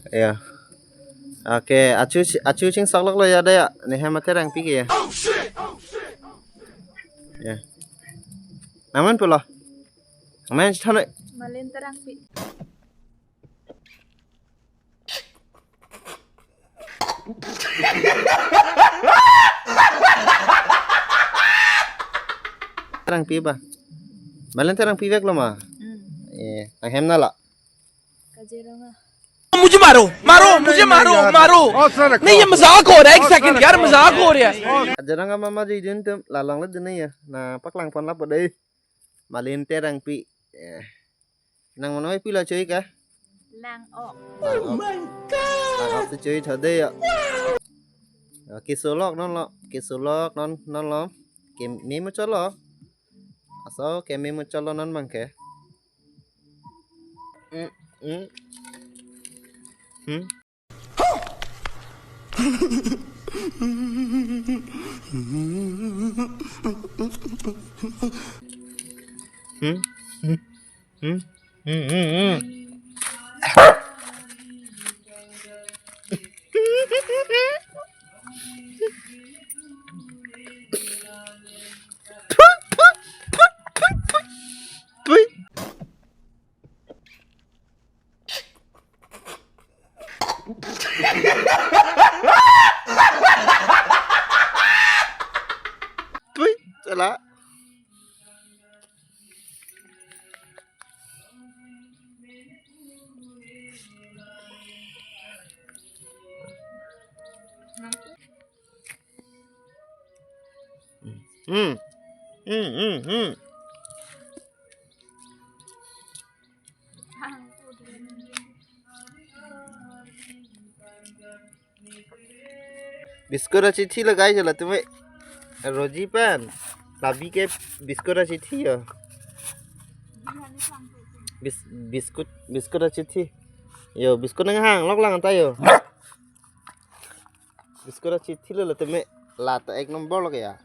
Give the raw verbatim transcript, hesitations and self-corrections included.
Ya. Oke, achu achu chingsokloklo ya da ya. Ne hem aterangpi ke ya. Ya. Nangmen pulo. Nangmen chithanoi. Malin Terangpi. Terangpi ba. Malin Terangpi veklo ma. Hmm. Eh, nanghem nala. Kaziranga. मुझे मारो, मारो, मुझे मारो, मारो। नहीं, ये मजाक हो रहा है, एक सेकंड यार, मजाक हो रहा है। Kaziranga mama jijun tum lalang le dun ya. Na paklang pon lapo dei. Malin Terangpi. Eh. Nang mano pilo chui ka? Lang-ok. Lang-ok. Lang-ok si chui tho dei ya. Ya, kesolok non lo, kesolok non non lo. Keme muchotlo. Aso keme muchotlo non bang ke. Hmm, hmm. Hmm. Hmm. Hmm. Hmm. Hmm. Hmm. Hmm. Pui. Pui, salah. Hmm. Hmm, hmm, hmm. Biscuit achithi lagai jala tume. Roji pen. Labi ke biscuit achithi yo. Bis, biscuit, biscuit achithi. Yo, biscuit nanghang, lok lang ta yo. Biscuit achithi lo tume. La ta ek number lo ya.